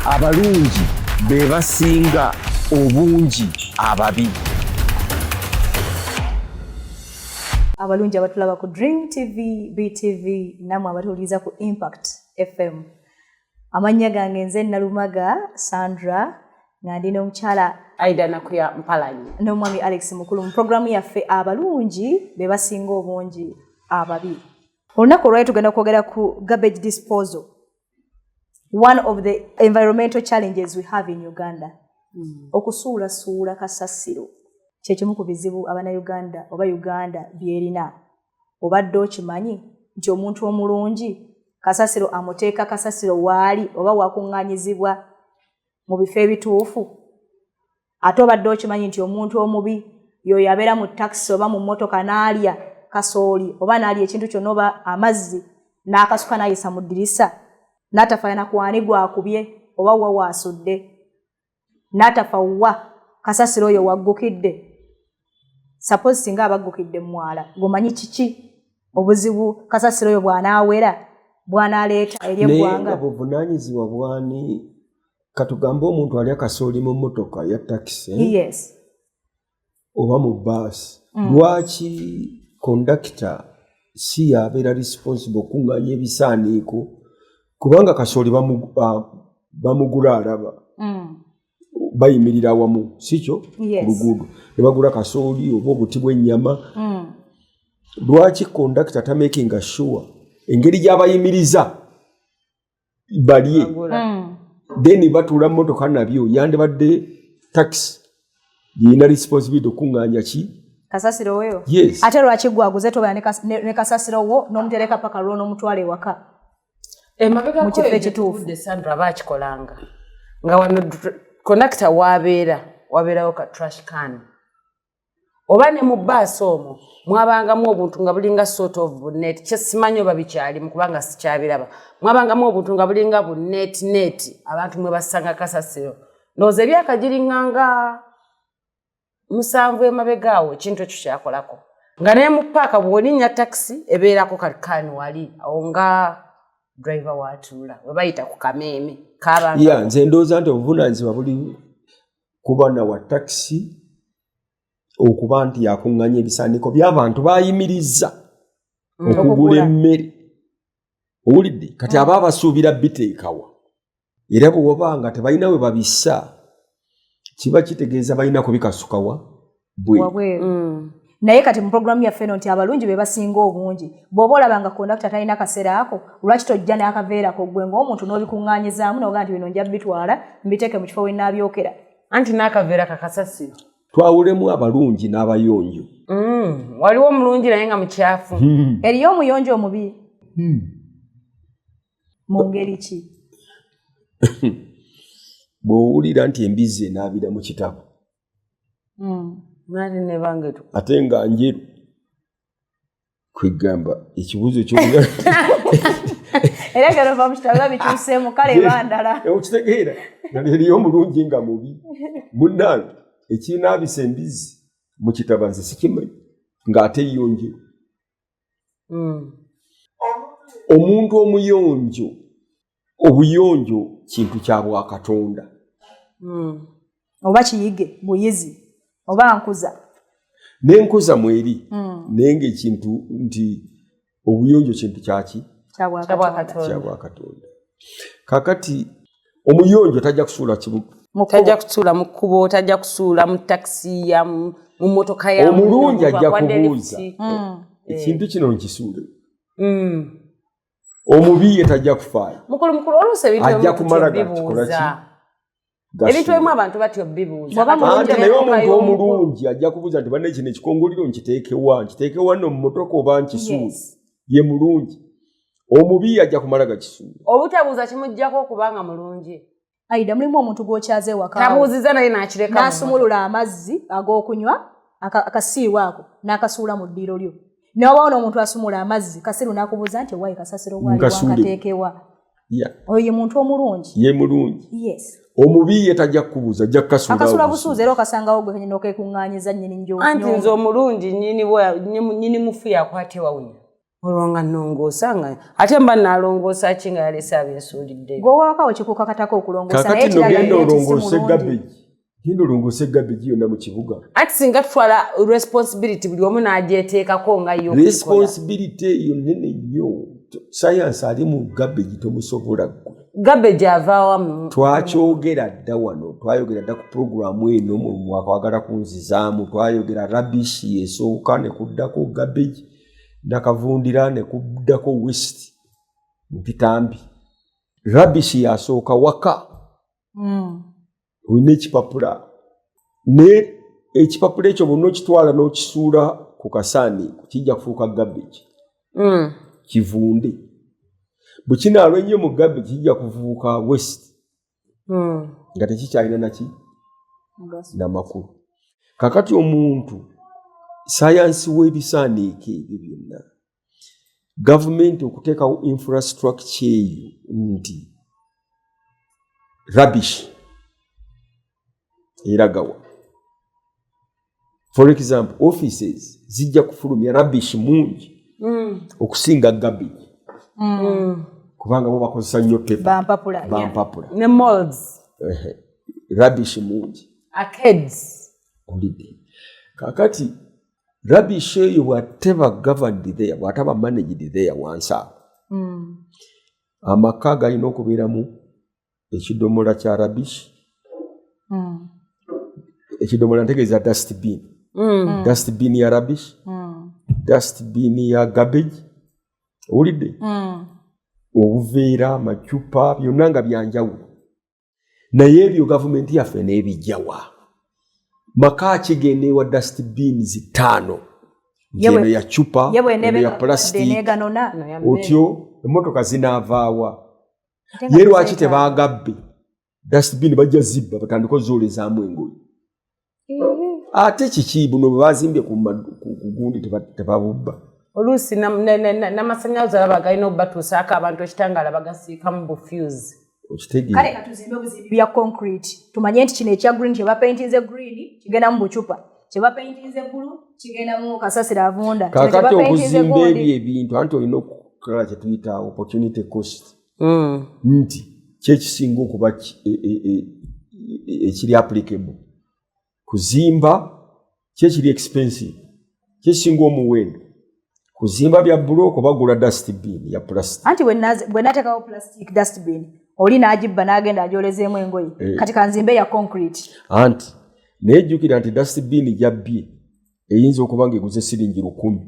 Abalungi be basinga obungi ababi. Abalungi abatulaba ku Dream TV, BTV namwe abatuwuliriza ku Impact FM. Amannya gange nze Nalumaga Sandra nga ndi n'omukyala Aida Nakuya Mpalanyi n'omwami Alex Mukulu mu programu yaffe Abalungi be basinga obungi ababi. Olunaku olwali tugenda kwogera ku garbage disposal, one of the environmental challenges we have in Uganda. Okusuulasuula kasasiro kyekimu ku bizibu Abannayuganda oba Uganda byerina. Obadde okimanyi nti omuntu omulungi kasasiro amuteeka kasasiro waali oba wakuŋŋaanyizibwa mu bifo ebituufu? Ate obadde okimanyi nti omuntu omubi yoyo abeera mu takisi oba mu mmotoka n'alya kasooli oba n'alya ekintu kyonna oba amazzi n'akasuka n'ayisa mu ddirisa, n'atafaana kwani gwakubye oba wa waasudde, n'atafa wa kasasiro oyo waggukidde? Suppose singa abaggukidde mwala, gomanyi kiki obuzibu kasasiro oyo bw'anaawera bw'anaaleeta eri Naye eggwanga? Nga buvunaanyizibwa bwani? Katugambe omuntu alya kasooli mu mmotoka ya takisi, eh? Oba mu baasi, lwaki kondakita si yabeera responsible okuŋŋaanya ebisaaniiko? Kubanga kasooli bamugula alaba bayimirira awamu, si kyo? Yes. Ku luguudo ne bagula kasooli oba obuti bw'ennyama. Lwaki kondakita tamakinga sure engeri gy'abayimiriza balye, then batuula mu motoka nabyo? Yandibadde taxi yina responsibility okuŋŋaanya ki? Kasasiro oyo. Yes. Ate lwaki gwaguze tobeera ne kasasiro wo n'omutereka paka lwo n'omutwala ewaka Emabega mu kifo ekituufu? Sandra, bakikolanga nga wano kondakita wabeera, wabeerawo ka trash can, oba ne mu baasi omwo mwabangamu obuntu nga bulinga sort of bunet, kyesimanyi oba bikyalimu kubanga sikyabiraba. Mwabangamu obuntu nga bulinga bunet net, abantu mwe basanga kasasiro. Ndowooza ebyaka giringanga 7 emabega awo ekintu ekyo kyakolako, nga naye mu paaka bw'olinnya takisi ebeerako ka can wali awo nga driver watuula, we bayita ku kameeme kabanga. Ya, nze ndowooza nti obuvunaanyizibwa buli kuba na wa takisi okuba nti yakuŋŋanya ebisaaniko by'abantu bayimiriza okugula Okugula. emmere. Owulidde? Kati aba abasuubira biteekawa? Era bwe waba nga tebalina we babissa, kiba kitegeeza balina kubikasukawa bwe Wabweru. Naye kati mu programu yaffe eno nti abalungi be basinga obungi, bw'oba olaba nga kondakita talina kaseera ako, lwaki tojja n'akaveerako gwe ng'omuntu n'obikuŋŋaanyizaamu n'ogaa nti bino nja bitwala mbiteeke mu kifo we nnaabyokera? Anti n'akaveera kakasasiro. Twawulemu abalungi n'abayonjo. Waliwo omulungi naye nga mukyafu. Eriyo omuyonjo omubi mu ngeri ki? Bw'owulira nti embizzi enaabira mu kitabo Nali nebange tu ate nga njeru, kwegamba ekibuuzo kyo Era gerova mu kitabo biba bikyuseemu, kale eba ndala. Okitegeera nga eriyo omulungi nga mubi. Munnange, ekinaabisa embizzi mu kitaba nze sikimanyi, ng'ate yo njeru. Omuntu omuyonjo, obuyonjo kintu kya bwakatonda. Oba kiyige buyizi oba nkuza? N'enkuza mweri, naye ngaekintu nti obuyonjo kintu kyaki? Kyabwakatonda. Kya bwakatonda. Kakati omuyonjo tajja kusuula kibuga. Tajja kusuula mu kkubo, tajja kusuula mu takisi ya mu mmotoka ya Omulungi munno, ajja akuwadde kubuuza. lift. Ekintu kino nkisuule. Omubi ye tajja kufaayo. Mukulu, mukulu, oluusi ebintu Ajja ebimu kumala tutya gakikola ki? obibuuza. Gasuula. Ebintu ebimu abantu batya obibuuza. Bw'aba mulungi Anti naye omuntu y'omukulu. omulungi ajja kubuuza nti, "Banne, kino ekikongoliro nkiteekewa? Nkiteekewa nno mu motoka oba nkisuule?" Yes. Ye mulungi. Omubi ajja kumala gakisuula. Obutabuuza kimuggyako okubanga mulungi? Aida, mulimu omuntu gw'okyaza ewaka Tabuuziza naye n'akireka mu n'asumulula amazzi ag'okunywa akasiiwa ako n'akasuula mu ddiiro lyo. Newabaawo n'omuntu asumula amazzi kasiru n'akubuuza nti, "Owaayi kasasiro waali Nkasuule." wankateekewa?" Oyo ye muntu omulungi. Ye mulungi. Yes. Omubi ye tajja kukubuuza, ajja kukasuula. Akasuula busuuzi, era okasangawo gwe kenyini okekuŋŋaanyiza nnyini. Anti nze omulungi nyini mufu yakwata ewawunya. Olwo nga nnongoosa, nga ate mba naalongoosa ki nga yalese abinsuuliddeyo? Gwowaka wekikukakatako okulongoosa, naye Kakati no ekirala genda nti si olongoose mulungi. garbage, genda olongoose garbage yonna mu kibuga. Ati singa tutwala responsibility, buli omu n'agyeteekako nga ye okukikola. Responsibility eyo nene nnyo. Science ali mu garbage tomusobola ggwe. Garbage avaawa mu Twakyogera dda wano, twayogera dda ku puroguramu eno mu mwakwagala kunzizaamu. Twayogera rubbish esooka, ne kuddako garbage nakavundira, ne kuddako waste mpitambi. Rubbish yasooka waka. Olina ekipapula, naye ekipapula ekyo bwonna okitwala n'okisuula ku kasaani, kijja kufuuka garbage. Kivunde. Bwe kinaalwa ennyo mu garbage, kijja kufuuka waste nga tekikyalina naki namakulu. Kakati omuntu sayansi w'ebisaaniiko ebyo byonna, gavumenti okuteekawo infrastructure eyo nti rubbish eragawa. For example, offices zijja kufulumya rubbish mungi okusinga garbage, kubanga bo bakozesa nnyo paper. Bampapula, yeah. Bampapula. Ne malls. Ehe, rubbish mungi. Arcades. Olidde. Kakati rubbish eyo bwateba governed there, bwataba managed there wansi awo, amaka galina okubeeramu ekidomola kya rubbish. Ekidomola ntegeeza dustbin. Dustbin ya rubbish, dustbin ya garbage, owulidde? Obuveera, amacupa, byonna nga byanjawulo. Naye ebyo gavumenti yaffe n'ebijjawa? Maka kigenda ewa dustbin zitaano nti eno ya cupa, ye eno ya plastic. Bweneeganona. Otyo emmotoka zinaavaawa? Ye lwaki tebagabbe dustbin? Bajja zibba, batandika ozoolezaamu engoye. Ate kiki buno bwe bazimbye ku gundi tebabubba? Oluusi n'amasanyalaze alaba galina obatuusaako abantu ekitangaala, bagasiikamu bu fuse. Okitegeera? Kale katuzimbe obuzimbi bya concrete, tumanye nti kino ekya green, kyebapaintinze green kigenda mu bucupa, kyebapaintinze blue kigenda mu kasasiro avunda. Kino Kakati kyebapaintinze okuzimba gundi. ebyo ebintu, anti olina okukola kyetuyita opportunity cost, nti kyekisinga okuba ekiri applicable kuzimba, kyekiri expensive, kyekisinga omuwendo, kuzimba bya buloko, bagula dustbin ya plastic. Anti bwe nateekawo plastic dustbin, oli n'agibba n'agenda agyolezeemu engoye. Eh. Kati kanzimbe ya concrete. Anti naye jjukira nti dustbin gyabbye eyinza okuba ng'eguze siringi 1,000,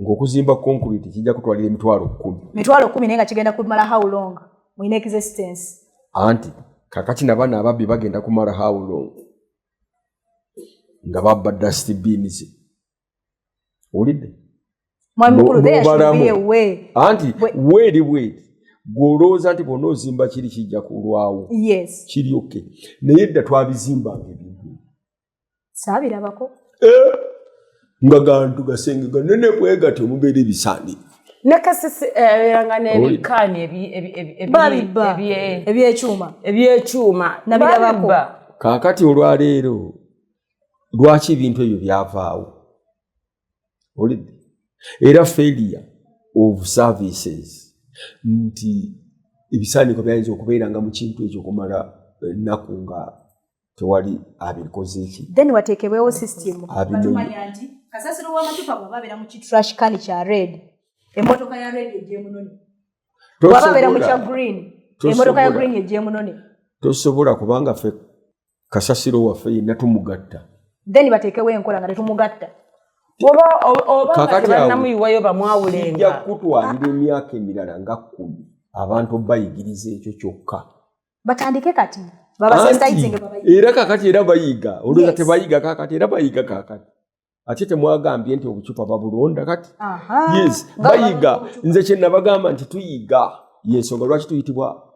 ng'okuzimba concrete kijja kutwalira 10,000. 10,000, naye nga kigenda kumala how long mulina existence? Anti kakati nabano ababbi bagenda kumala how long nga babba dustbin ze, owulidde? Mwami mukulu, there should N'obalamu. be a way. Anti weeri bweri, gw'olowooza nti bw'ona ozimba kiri kijja kulwawo. Kiri okay, naye edda twabizimbanga ebintu. Saabirabako. Eh, nga gantu gasenge ganene bwe gatyo omubeera ebisaaniiko. Ne kasisi abeeranga n'ebikaani Babibba. Ebyekyuma. Ebyekyuma. Nabirabako. Babibba. Kaakati olwaleero lwaki ebintu ebyo byavaawo, olidde? Era failure of services, nti ebisaaniiko byayinza okubeeranga mu kintu ekyo okumala ennaku nga tewali abikoze eki. Then wateekebwewo system. Abinonye. Batumanya nti kasasiro w'amacupa bw'aba abeera mu kitrash can kya red, emmotoka ya red egyemunone. Bw'aba abeera mu kya green, emmotoka ya green egyemunone. Tosobola, kubanga ffe kasasiro waffe yenna tumugatta. Then bateekewo enkola nga tetumugatta. Oba nga Kakati awo, tebannamuyiwayo kijja bamwawulenga. kutwalira emyaka emirala nga 10 abantu bayigiriza ekyo kyokka. Batandike kati. Anti, Babasensitizinge, babayigirize. Era kakati era bayiga, olowooza tebayiga? Kakati era bayiga. Kakati ate temwagambye nti obucupa babulonda kati? Yes. Nga Bayiga. balonda obucupa. Nze kye nabagamba nti tuyiga, yensonga lwaki tuyitibwa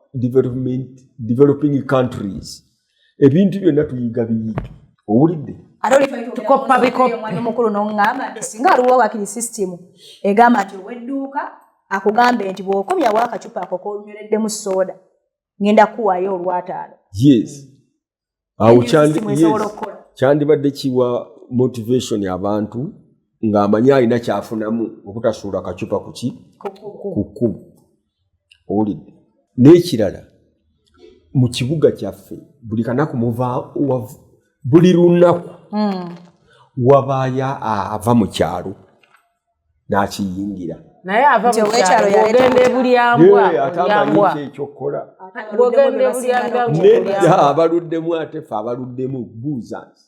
developing countries. Ebintu byonna tuyiga biyiga, owulidde? Ate oli twali twogera Tukoppa ku nsonga bikoppe. eyo, omwami mukulu n'oŋŋamba nti singa aliwo wakiri system egamba nti ow'edduuka akugambe nti bw'okomyawo akacupa ako k'onywereddemu sooda, ngenda kukuwaayo olwataano. Yes, awo Eyo system esobola yes. okukola. Kyandibadde kiwa motivation abantu. Ng'amanyi alina kyafunamu obutasuula kacupa kuki ku kkubo. Owulidde? N'ekirala, mu kibuga kyaffe buli kanaku muva buli lunaku wabaayo ava mu kyalo n'akiyingira. Naye ava Nti mu ow'ekyalo kyalo yaleeta bw'ogenda ebulyambwa Ye, ate amanyi olyambwa ki ekyokukola. Bw'ogenda ebulyambwa Nedda, ng'olyambwa. Abaluddemu, ate ffe abaluddemu, buuza nsi,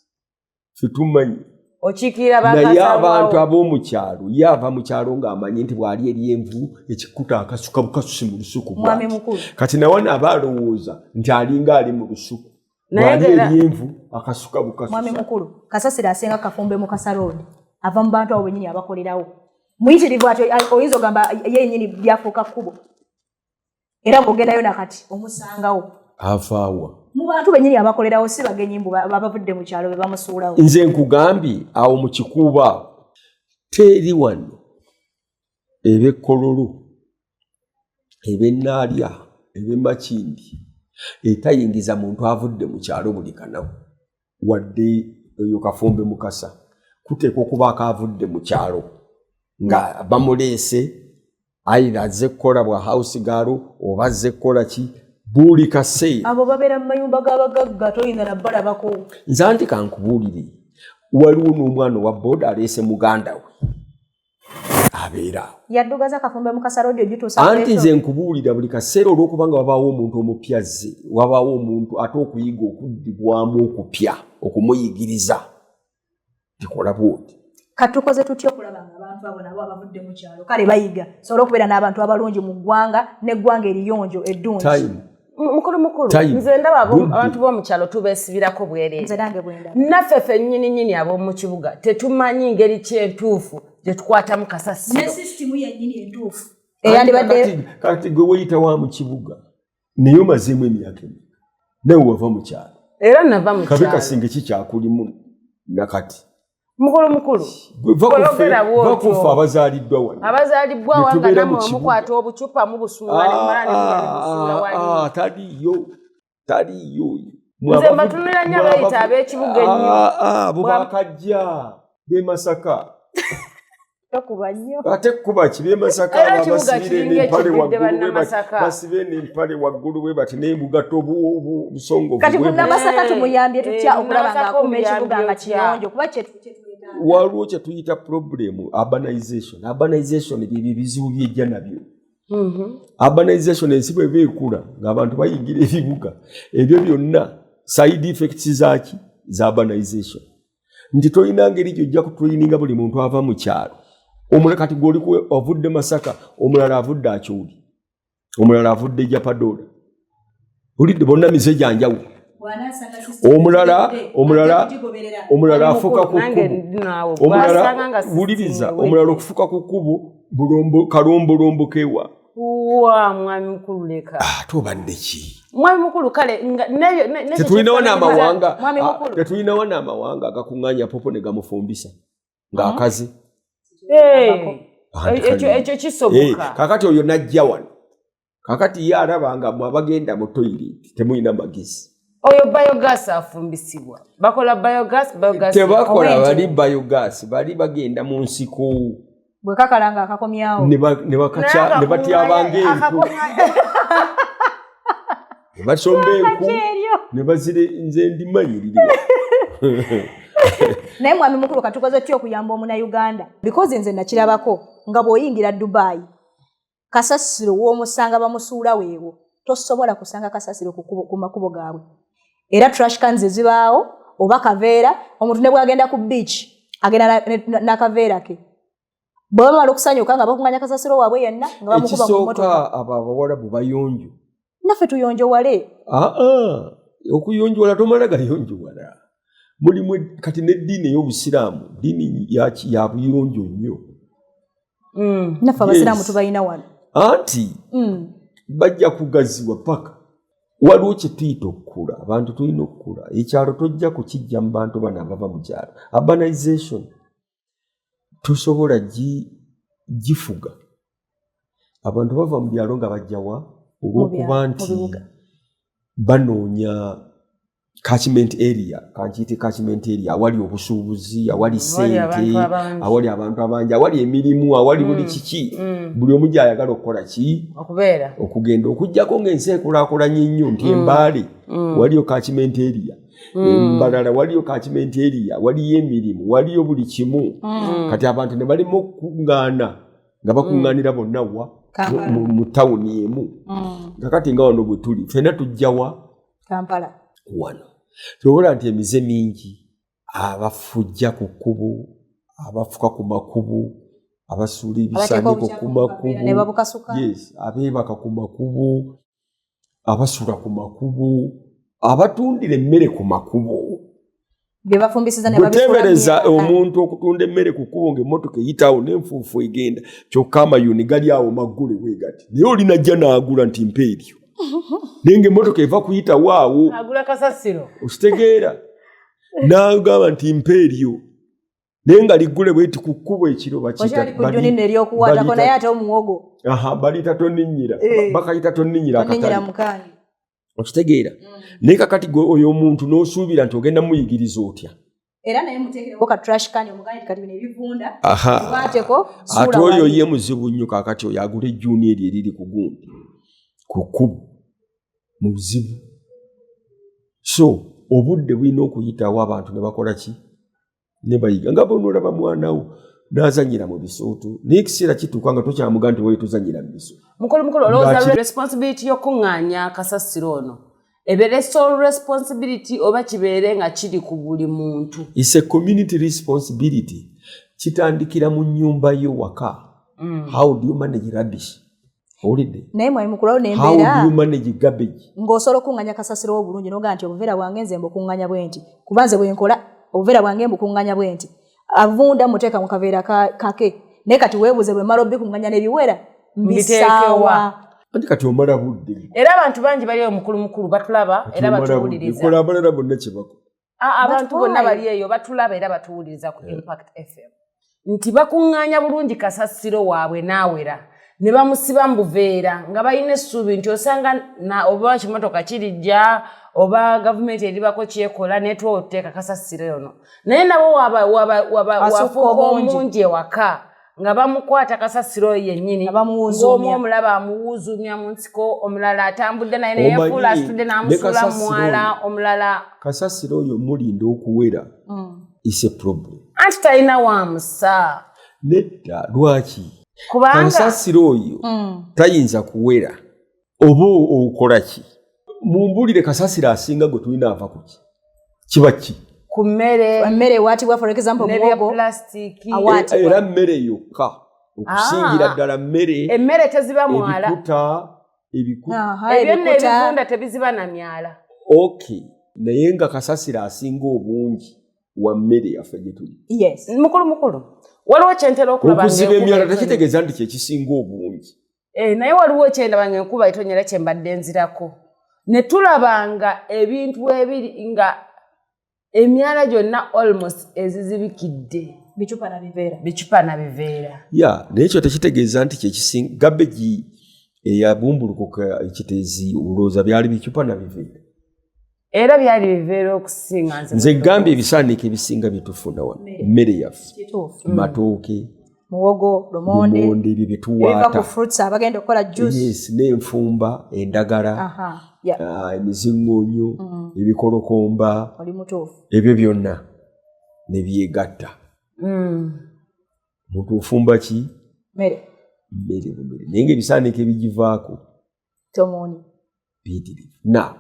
ffe tumanyi. Okiikirira Naye abantu bakasalwawo. ab'omu kyalo, ye ava mu kyalo ng'amanyi nti bw'ali eri envu ekikuta akasuka bukasusi mu lusuku Mwami bw'ati. mukulu. Kati nawano aba alowooza nti alinga ali mu lusuku. Naye Bw'ali era eri envu akasuka Mwami bukasusa. mukulu, kasasiro asenga Kafumbe mu Kasarodi ava mu bantu abo bennyini abakolerawo muyitirivu. Ati oyinza ogamba ye yennyini byafuuka kkubo, era bw'ogendayo nakati omusangawo. Avaawa? Mu bantu bennyini abakolerawo, si bagenyi mbu abavudde mu kyalo be bamusuulawo. Nze nkugambye, awo mu Kikuubo awo teri wano eb'Ekkololo, eb'Ennaalya, eb'Emakindi etayingiza muntu avudde mu kyalo buli kanaku. Wadde oyo Kafumbe Mukasa kuteekwa okubaako avudde mu kyalo nga bamuleese, ayira azze kukola bwa house girl oba azze kukola ki, buli kaseera. Abo babeera mu mayumba g'abagagga, toyinza nabbalabako. Nze anti kankubuulire, waliwo n'omwana owa boda aleese muganda we abeera awo. Yaddugaza Kafumbe mu Kasarodi ogituusa. Anti nze nkubuulira, buli kaseera olw'okubanga wabaawo omuntu omupya azze, wabaawo omuntu ate okuyiga okuddibwamu okupya okumuyigiriza tikola bwoti. Katukoze tutya okulaba nga abantu abo nabo abavudde mu kyalo kale bayiga, sobole okubeera n'abantu abalungi mu ggwanga n'eggwanga eriyonjo eddungi? Time. Mukulu, mukulu. Time. Nze ndaba Budde. abantu b'omu kyalo tubeesibirako bwereere. Nze nange bwendaba. Naffe ffennyini nnyini ab'omu kibuga tetumanyi ngeri kyentuufu gye tukwatamu kasasiro. Ne sisitimu yennyini entuufu eyandibadde. Kati gwe weyita wa mu kibuga, naye omazeemu emyaka emeka? Nawe wava mu kyalo. Era nava mu Kabe kyalo. Kasinge kikyakulimu nakati. Mukulu, mukulu. Gwe va ku ffe- Ologera va ku ffe bw'otyo. abazaaliddwa wano. Abazaalibwa Ne wanga tubeera mu nammwe kibuga. mukwata obucupa mubusumula ne mumala ne mugenda ne busuula wali. Ah, taliiyo, taliiyo. Nze mbatunulira nnyo abayita ab'ekibuga ennyo. Abo bakajja b'e Masaka. Tokuba nnyo. Ate kuba ki b'e Masaka? Era Abo ekibuga abasibira kiringa empale ekijjudde waggulu bwe bati, Bannamasaka. basibe n'empale waggulu bwe bati n'ebugato obusongovu Kati bwe bati. Munnamasaka tumuyambye tutya okulaba Munnamasaka ng'akuuma ekibuga omuyambye nga otya? kiyonjo? Kuba kyetwetaaga. Waliwo kye tuyita problem urbanization. Urbanization byebyo ebizibu byejja nabyo. Urbanization, ensi bweba ekula ng'abantu bayingira ebibuga, ebyo byonna side effects zaki? Za urbanization, nti tolina ngeri gyojja kutraininga buli muntu ava mu kyalo. Omulala kati gwoli avudde Masaka, omulala avudde Akyoli, omulala avudde Japadola, olidde bonna mize gyanjawulo. Omulala afuka ku Nange kkubo. ndi naawe. Omulala Bw'asanga nga wuliriza, system omulala okufuka ku kkubo kalombolombo kewa. Wa mwami mukulu, leka. Ate obadde ki? Mwami mukulu, kale n'ekyo Tetulinawo kyefaananyiriza- n'amawanga Mwami mukulu. Tetulinawo n'amawanga agakuŋŋaanya popo ne gamufumbisa ng'akaze. Anti kale. Ekyo kisoboka. Kakati oyo najja wano, kakati ye alaba nga mwe abagenda mu toilet temulina magezi. Oyo biogas afumbisibwa, bakola biogas, biogas. Tebakola. Obwenti. Bali biogas bali bagenda mu nsiko. Bwe kakala nga akakomyawo. Ne bakaca ne batyabanga enku, ne basomba enku ne bazire. Nze ndimanyi liriwa. Naye mwami mukulu, katukoze tutya okuyamba omunayuganda? Because nze nakirabako nga bw'oyingira Dubayi, kasasiro w'omusanga bamusuula weewo. Tosobola kusanga kasasiro ku makubo gaabwe, era trash cans ezibaawo oba kaveera. Omuntu ne bwagenda ku beach agenda n'akaveera ke. Bwe bamala okusanyuka nga bakunganya kasasiro waabwe yenna nga bamukuba ku mmotoka. Ekisooka, abo abawalabu bayonjo. Naffe tuyonjowale. Aa, okuyonjowala tomala gayonjowala. Mulimu kati n'eddiini ey'obusiraamu, ddiini ya buyonjo nnyo. Naffe abasiraamu tubalina wano. Anti bajja kugaziwa paka waliwo kye tuyita okukula. Abantu tulina okukula. Ekyalo tojja kukijja mu bantu bano abava mu kyalo. Urbanization tosobola gifuga. Abantu bava mu byalo nga bajjawa olw'okuba Mu nti bibuga. banoonya. Catchment area, kankiyite catchment area, awali obusuubuzi, awali Awali sente, abantu abangi. Awali abantu abangi, awali emirimu, awali buli kiki, buli omu gyayagala okukola ki? Okubeera. Okugenda okugjako ng'ensi ekulaakulanye nnyo nti embaale waliyo catchment area, embalala waliyo catchment area, waliyo emirimu, waliyo buli kimu. Kati abantu ne balema okukuŋŋaana nga bakuŋŋaanira bonna wa? Kampala. Mu tawuni emu. Kakati nga wano bwe tuli ffenna tujjawa? Kampala. Wano kyobola nti emize mingi, abafujja ku kkubo, abafuka ku makubo, abasuula abateeka ebisaaniko obukyafu ku mu kaveera ne makubo, babukasuka. Yes, abeebaka ku makubo, abasula ku makubo, abatundira emmere ku makubo. Bye bafumbisiza ne babisuula Bweteebereza mu myala. omuntu okutunda emmere ku kkubo ng'emmotoka eyitaawo n'enfuufu egenda, kyokka amayuni gali awo maggule bwe gati, naye oli najja n'agula nti mpa eryo, naye ng'emmotoka eva kuyitawo awo. Agula kasasiro. Okitegeera? N'agamba nti mpa eryo, naye nga liggule bweti ku kkubo ekiro. Okyali ku jjoni nno eryokuwaatako, naye ate omuwogo. Aha, baliyita toninnyira. Bakayita toninnyira toninnyira akatale. Mukange. Okitegeera? Naye kakati gwe oyo omuntu n'osuubira nti ogenda muyigiriza otya? Era naye muteekerewo ka trash can, omugambe nti kati bino ebivunda bikwateko, Ate suula oyo wali. ye muzibu nnyo. Kakati oyo agula ejjuuni eryo eriri ku gundi ku kkubo muzibu. So obudde bulina okuyitawo abantu ne bakola ki? Ne bayiga. Nga bonoolaba mwanawo n'azanyira mu bisooto, naye ekiseera kituuka nga tokyamuga nti woye tozanyira mu bisooto. Mukulu, mukulu, olowooza responsibility y'okuŋŋaanya kasasiro ono ebeere sole responsibility oba kibeere nga kiri ku buli muntu? Is a community responsibility. Kitandikira mu nnyumba yo waka. How do you manage rubbish? Owulidde? Naye mwami mukulu, awo How do nembeera you manage garbage? Ng'osobola okuŋŋanya kasasiro obulungi nogaa nti obuveera bwange nze mbukuŋŋanya bwe nti, kuba nze bwe nkola obuveera bwange mbukuŋŋanya bwe nti, avunda muteeka mu kaveera kake, naye kati weebuze bwe mmala obikuŋŋanya n'ebiwera mbisaawa. Mbiteekewa? Anti kati omala budde. Era abantu bangi bali eyo, mukulu, mukulu, batulaba era Omala budde. batuwuliriza. Kola abalala bonna kye bakola. Ah, abantu But bonna why? bali eyo batulaba era batuwuliriza ku Impact FM nti bakuŋŋaanya bulungi kasasiro waabwe n'awera ne bamusiba mu buveera nga balina essuubi nti osanga oba kimotoka kirijja oba gavumenti eribako kyekola netwa otuteeka kasasiro ono, naye nabo Asukka wafuuka obungi. Omungi ewaka nga bamukwata kasasiro oyo yennyini, Nga bamuwuzuumya. ng'omu omulaba amuwuzuumya mu nsiko, omulala atambudde naye neyefuula Omanyi, asitudde ne n'amusuula kasasiro mwala, oyo. Omulala Kasasiro oyo mulinda okuwera is a problem. Anti talina wamusa. Nedda, lwaki? Kubanga Kasasiro oyo tayinza kuwera oba okola ki? Mumbulire, kasasiro asinga gwe tulina ava ku ki? Kiba ki? Ku mmere. Emmere ewaatibwa, for example n'ebya muwogo pulasitiiki. Awaatibwa. Era mmere yokka okusingira Ah. ddala mmere. Emmere teziba mwala. Ebikuta, ebikuta. Aha, ebyo nno ebikuta. ebivunda tebiziba na myala. Okay, naye nga kasasiro asinga obungi wa mmere yaffe gye tuli. Yes. Mukulu, mukulu, waliwo kyentera okulaba Okuziba ng'enkuba emyala etonnya. tekitegeeza nti kyekisinga obungi. Eh, naye waliwo kyendaba nga enkuba etonyera kyembadde nzirako ne tulaba nga ebintu ebiri nga emyala gyonna almost ezizibikidde bicupa na biveera. Bicupa na biveera. Ya, naye ekyo tekitegeeza nti kyekisinga. Garbage eyabumbulukuka ekiteezi, olowooza byali bicupa na biveera? Era byali biveera okusinga nze. Nze gambye ebisaaniiko ebisinga byetufuna wano emmere yaffe, Kituufu. matooke, Muwogo, lumonde, lumonde, ebyo ebiva ku byetuwaata. fruits, abagenda okukola juice. Yes, n'enfumba, endagala, Aha, yeah. ah, emiziŋŋoonyo, ebikolokomba, Oli mutuufu. ebyo byonna ne byegatta. Muntu ofumba ki? Mmere. Mmere bumere, naye ngaebisaaniiko ebigivaako tomuuni. Biyitirivu. Na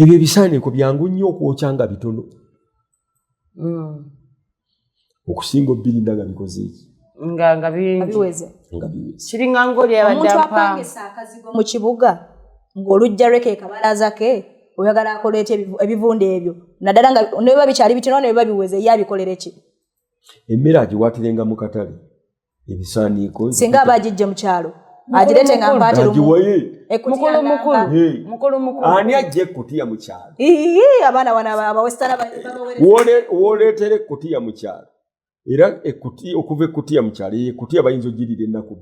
ebyo ebisaaniiko byangu nnyo okwokya nga bitono okusinga obirinda nga bikoze eki? Nga bingi. Biweze. Nga biweze. Kiringa ng'oli abadde Omuntu ampa apangisa akazigo mu kibuga ng'olujja lwe ke kabalaza ke, oyagala akoleeta ebivunda ebyo, naddala nga ne biba bikyali bitono, ne biba biweze, ye abikolere ki? Emmere agiwatirenga mu katale, ebisaaniiko. Singa aba agijje mu kyalo, agireete nga mpaate lumu. Agiwaye. Ekutiya Mukulu, ngamba. mukulu. Hey. Mukulu, mukulu. Ani ajja ekkutiya mu kyalo? Ii, abaana wano abawesitana babaweereza. Wooleetera ekkutiya mu kyalo, era ekkutiya, okuva ekkutiya mu kyalo, eyo ekkutiya bayinza ogirira ennaku 2.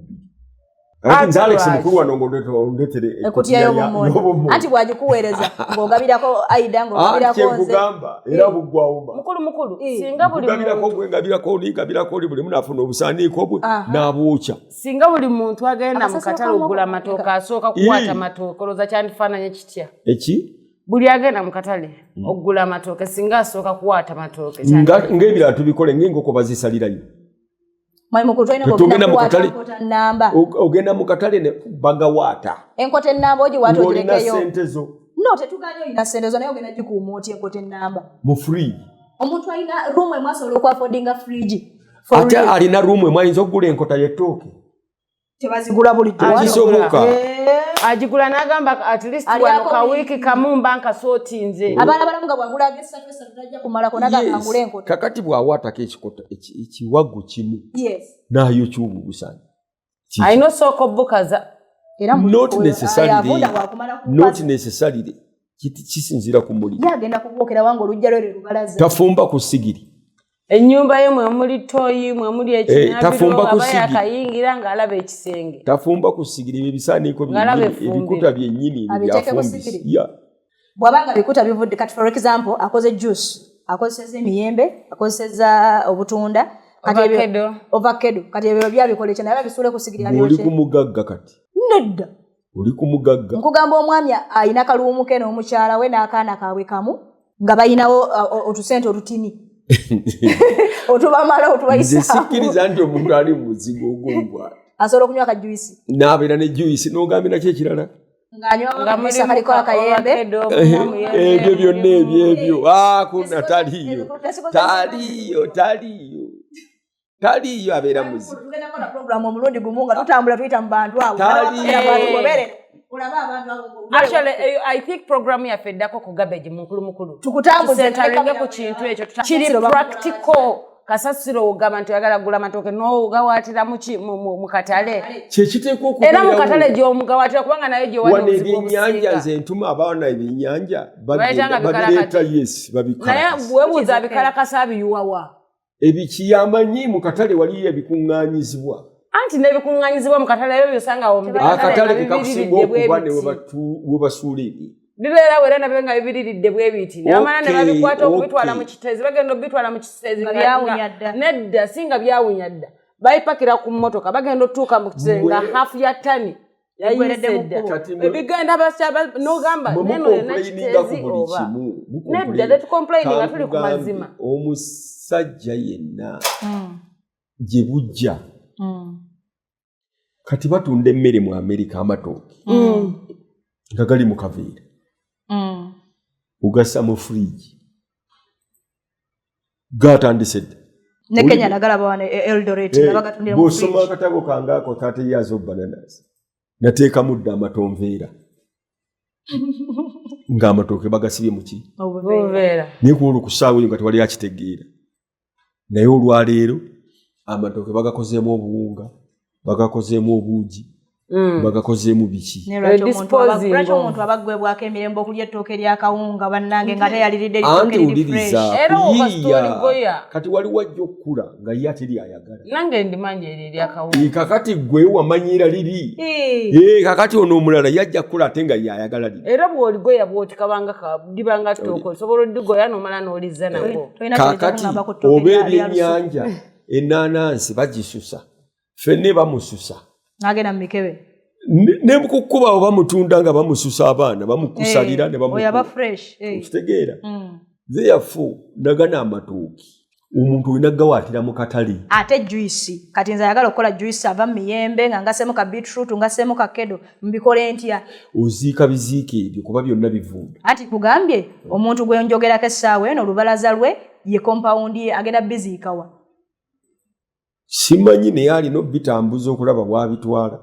Ate nze Ate Alex lwaki? mukulu wano ng'ondeetere Ekutiya y'obummonde. Anti bw'agikuweereza ng'ogabirako Aida, ng'ogabirako nze. Kyenkugamba era buggwawo ma. Mukulu mukulu, Eh. singa buli Nkugabirako muntu gwe, ngabirako oli, ngabirako oli, buli munaafuna obusaaniiko bwe Aha. n'abwokya. Singa buli muntu agenda mu Akasasiro katale kamu okugula ako amatooke asooka kukwata Ii. matooke, olowooza kyandifaananye kitya? Eki? Buli agenda mu katale okugula amatooke singa asooka kukwata matooke, Ng'ebirala tubikole ng'enkoko bazisalirayo. Mwami mukulu, tolina Tetugenda bw'ogenda mu kuwaata katale. nkota nnamba. Ogenda mu katale ne bagawaata. Enkota ennamba ogiwaata Ng'olina ogirekeyo. ssente zo. No, tetuganye olina ssente zo, naye ogenda gikuuma otya enkota ennamba? Mu fridge. Omuntu alina room emu asobola okuaffordinga fridge? For Ate real. alina room emu ayinza okugula enkota y'ettooke. Tebazigula bulijjo. Agigula. Kisoboka. Agigula n'agamba at least Alyako wano kawiiki kamu mba nkasootinze. Abaana balamu nga bwagula agesatu esatu tajja kumalako, naga Yes. angula enkota. Kakati bw'awaatako ekikota ekiwagu kimu n'ayokya obwo obusaanyi. Kiki? Alina osooka obukaza. Era Not necessarily. avunda bwakumala Not kukaza. necessarily. Kisinziira ku muliro. Ye agenda kubwokera wange olujja lwe lwe lubalaza. Tafumba ku sigiri. Ennyumba ye mwe muli toyi, mwe muli Eh, tafumba ekinabiro, ku aba sigiri. yakayingira ng'alaba ekisenge. Tafumba ku sigiri, ebyo ebisaaniiko Ng'alaba byennyini, effumbiro. ebikuta byennyini ebyo Abiteeke ku byafumbisa. sigiri. Yeah. Bw'aba nga bikuta bivudde, kati for example akoze juice, akozesezza emiyembe, akozesezza obutunda, kati Avocado. Avocado. Kati ebyo byabikola ekyo, naye babisuule ku sigiri Oli abyokye. ku mugagga kati. Nedda. Oli ku mugagga. Nkugamba omwami alina kaluumu ke n'omukyala we n'akaana kaabwe kamu, nga balinawo otusente otutini otubamala Nze otubayisaawo. sikkiriza nti omuntu ali mu muzigo ogw'obwa Asobola okunywa akajuisi. N'abeera ne juice n'ogambye nakyo ekirala. Ng'anywa Nga akajuisi mulimu akaliko akayembe. avocado, omuyembe, Ebyo byonna mulimu- ebyo ebyo. Ah, kuna taliiyo. Taliiyo, taliiyo. Taliiyo abeera muzigo. Tugenda kukola program omulundi gumu nga tutambula tuyita mu bantu abo. Taliiyo. Abantu goberera. Olabe abantu abo ng'ogoberera. Actually, eyo I think program yaffe eddako ku garbage, mukulu mukulu. Tukutambuze. Tusentaringe ku kintu ekyo kiri practical. Kasasiro ogamba nti oyagala kugula matooke n'ogawaatira mu katale. Kyekiteekwa Era mu okubeerawo. katale gy'omugawaatira kubanga nayo gyewali Wano obuzibu ebyennyanja obusinga. nze ntuma abaana ebyennyanja Baleeta nga bagenda babireeta bikalakata. Yes, Naye babikalakasa. weebuuza abikalakasa abiyuwawa? Ebikiyamanyi mu katale waliyo ebikuŋŋaanyizibwa. Anti n'ebikuŋŋaanyizibwa mu katale ebyo byosanga awo mu katale Akatale nga ke kakusinga bibiriridde bwe okuba ne biti. we basuula ebintu. Bibeera wera nabyo nga bibiriridde bwe biti, ne bamala ne babikwata okubitwala mu kiteezi, bagenda obitwala mu kiteezi Nga byawunya dda. Nedda, si nga byawunya dda, bayipakira ku mmotoka, bagenda otutuuka mu kiteezi nga hafu ya tani Eggweredde yayise mu dda. kkubo. Kati Ebigenda n'ogamba mwe neno yonna mucomplaininga ku kiteezi buli oba kimu. Nedda, tetucomplaininga, tuli ku Kankugambe, mazima. omusajja yenna gye bujja kati batunda emmere mu Amerika, amatooke nga gali mu kaveera, ogassa mu fridge, gatandise dda. Ne Kenya nagalaba wano e Eldoret nga bagatundira mu Bw'osoma fridge. akatabo kange ako 30 Years of Bananas, nateekamu dda amatonveera ng'amatooke bagasibye muki? Obuveera. Buveera. Naye ku olwo ku ssaawa eyo nga tewali akitegeera, naye olwaleero amatooke bagakozeemu obuwunga, bagakozeemu obuugi, bagakozeemu biki. Naye lwaki omuntu Disposing lwaki of. omuntu abaggwebwako emirembe okulya ettooke eryakawunga, bannange, nga teyaliridde ettooke Anti eriri wuliriza. fresh? Era kuyiiya. okasita oligoya. Kati waliwo ajja okukula nga ye ate lyayagala. Nange ndimanja eryo eryakawunga. Kakati gwe wamanyiira liri. Eh. Eh, kakati ono omulala yajja kukula ate nga ye ayagala liri. Era bw'oligoya bwoti kabanga libanga ttooke, osobola odigoya n'omala n'olizza nago. Tolina kyoyinza Kakati kungamba ku ttooke oba lya lusuku. ebyennyanja, enanansi bagisusa, ffenne bamususa. N'agenda mu mikebe. Ne kukuba oba mutunda nga bamususa, abaana bamukusalira ne Oyo aba bamukuba. fresh. Eh. Okitegeera? Therefore nagana amatooke omuntu olina gawaatira mu katale. Ate juice, kati nze ayagala okukola juice ava mu miyembe nga ngasemu ka beetroot, ngasemu ka kedo, mbikole ntya? Oziika biziika ebyo kuba byonna bivunda. Anti kugambye omuntu gwe njogerako essaawa eno, olubalaza lwe ye compound ye, agenda biziikawa? Simanyi, naye alina obitambuza okulaba bwabitwala.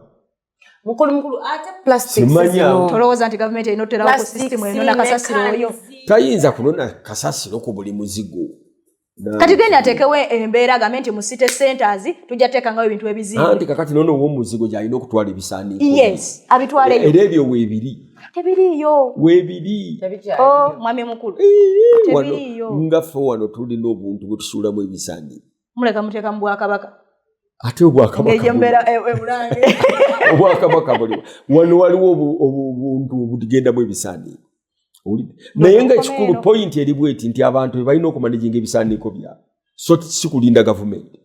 Mukulu mukulu, ate plastics Simanyi zino. awo. Tolowooza nti gavumenti erina oterawo ku Plastics system enona kasasiro oyo? ne Tayinza kunona kasasiro ku buli muzigo. Kati genda ateekewo embeera agambe nti mu city centers tujja teekangawo ebintu ebizimbe. Anti kakati nono ow'omuzigo gyalina okutwala ebisaaniiko. Yes, abitwaleyo. Era ebyo weebiri. Tebiriiyo. Weebiri. Tebikyali. Oh, mwami mukulu, Wano tebiriiyo. nga ffe wano tulina obuntu bwe tusuulamu ebisaaniiko. Muleka muteeka mu bwakabaka. Ate obwakabaka Engeri gyembeera e Bulange. Obwakabaka buliwa? Wano waliwo obuntu obugendamu ebisaaniiko. Owulidde? Naye nga ekikulu, Eno. point eri bweti nti abantu be balina okumanaginga ebisaaniiko byabwe, so si kulinda gavumenti.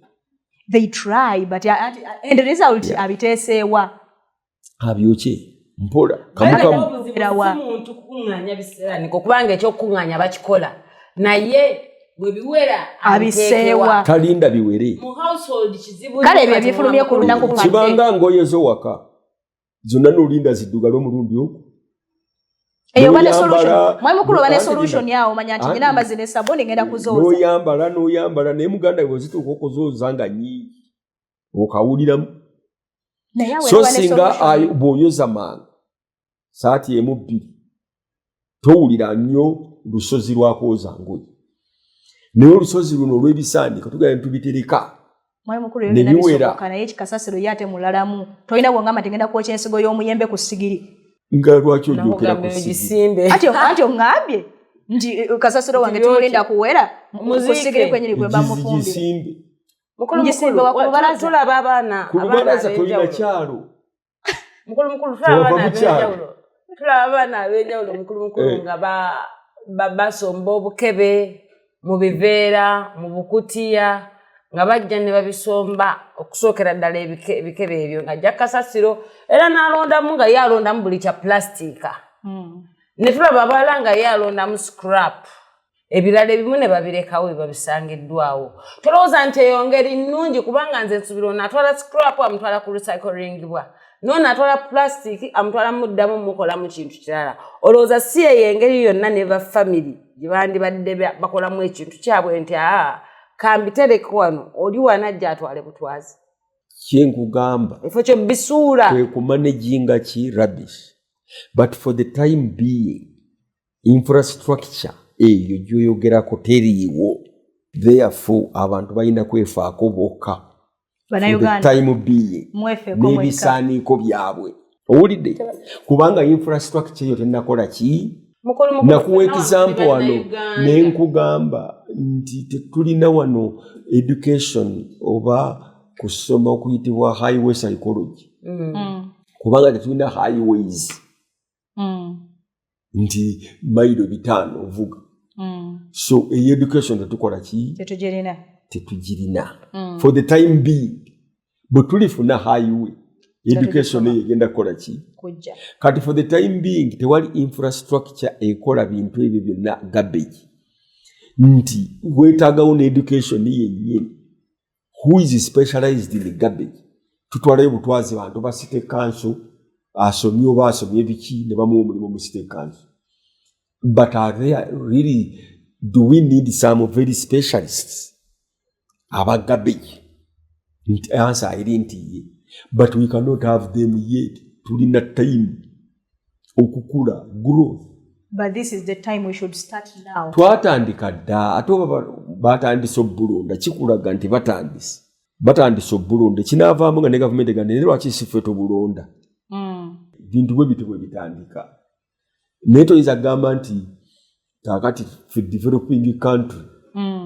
They try, but end result abiteeseewa. Abyokye mpola kamukamu. Obuzibu Erawa. si muntu kukuŋŋaanya bisaaniko, kubanga ekyokukuŋŋaanya bakikola, naye bwe biwera Abiseewa. Talinda biwere. Mu household kizibu Kale nnyo ebyo kati ebifulumye ku lunaku mukulu. Kibanga ngoye zo waka zonna nolinda ziddugale omulundi ogwo. Eyo oba ne N'oyambala- solution, mwami mukulu, oba ne Anti solution awo, manya nti nyina amazzi ne sabuni, ngenda kuzooza. N'oyambala, n'oyambala, naye muganda we zituuka okuzooza nga nyingi, okawuliramu. Naye awo So era oba ne singa solution. Bw'oyoza mangu saati emu bbiri, towulira nnyo lusozi lwakwoza ngoye, naye olusozi luno olw'ebisaaniko tugenda ne tubitereka Mwami mukulu, ebyo ne byonna biwera. bisoboka, naye kikasasiro ye ate mulalamu. Tolina bwongamba nti ngenda kwokya ensigo y'omuyembe ku sigiri. Nga lwaki ogyokera Nakugamba ku sigiri? ogisimbe. Anti oŋŋambye nti kasasiro wange Nti byokye. timulinda kuwera ku Muziike. sigiri kwenyini gwe mba mufumbire. Gisimbe. Mukulu, Ngisimbe mukulu, wa ku lubalaza. tulaba abaana Ku abaana lubalaza tolina ab'enjawulo. kyalo. Mukulu, mukulu, tulaba Tewava abaana mu kyalo. ab'enjawulo, tulaba abaana ab'enjawulo, mukulu, mukulu, nga basomba obukebe mu biveera, mu bukutiya, nga bajja ne babisomba okusookera ddala ebikebe ebyo nga ajja kasasiro, era n'alondamu nga ye alondamu buli kya pulasitiika. Ne tulaba abalala nga ye alondamu scrap, ebirala ebimu ne babirekawo biba bisangiddwawo. Tolowooza nti eyo ngeri nnungi? Kubanga nze nsubira ono atwala scrap amutwala ku recyclingibwa, noono atwala plastic amutwala muddamu mukolamu kintu kirala. Olowooza si eyo engeri yonna ne ba family gye bandibadde bakolamu ekintu kyabwe nti aa, kambitereke wano, oli wanajja atwale butwazi? Kyenkugamba, Ekifo kyo bisuula. Kwe kumanaginga ki rubbish, but for the time being infrastructure eyo gyoyogerako teriiwo, therefore abantu balina kwefaako bokka for the Bannayuganda, time being mwefeeko mwekka. N'ebisaaniiko byabwe, owulidde? Kubanga infrastructure eyo tenakola ki. Mukulu, mukulu, Nakuwa ffenna example tuli wano Bannayuganda. ne nkugamba nti tetulina wano education oba kusoma okuyitibwa highway psychology, kubanga tetulina highways nti mayiro 5 ovuga. So eyo education tetukola ki? Tetugirina. Tetugirina for the time being. Bwe tulifuna highway education, eyo egenda kukola ki? Kujja. Kati for the time being tewali infrastructure ekola bintu ebyo byonna garbage, nti weetaagawo ne education yennyini who is specialized in garbage. Tutwalayo butwazi bantu ba city council, asomye oba asomye biki, ne bamuwa omulimu mu city council, but are there really, do we need some very specialists aba garbage? Nti answer eri nti ye, but we cannot have them yet. Tulina time okukula, growth. But this is the time we should start now. Twatandika dda, ate oba batandise obulonda, kikulaga nti batandise obulonda, kinaavaamu nga ne gavumenti egamba, naye lwaki si ffe tobulonda? Bintu bwe bityo bwe bitandika, naye toyinza kugamba nti kaakati ffe developing country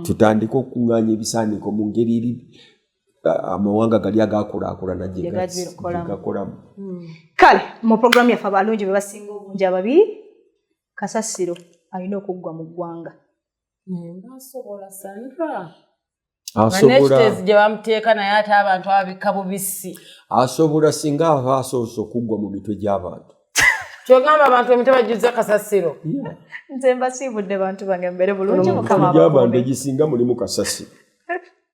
tutandike okukuŋŋaanya ebisaaniiko mu ngeri eri amawanga gali agakulaakulana gye Gye gabikolamu. Gye gakolamu. Kale mu programu yaffe abalungi be basinga obungi ababi, kasasiro alina okuggwa mu ggwanga. Asobola, Sandra? Asobola. N'ekiteezi gye bamuteeka, naye ate abantu ababikka bubisi. Asobola singa aba asoose okuggwa mu mitwe gy'abantu. Kyogamba abantu emitwe bajjuza kasasiro? Nze mbasiibudde, bantu bange, mbeere bulungi. Emitwe Mukama gy'abantu abakuume. egisinga mulimu kasasiro.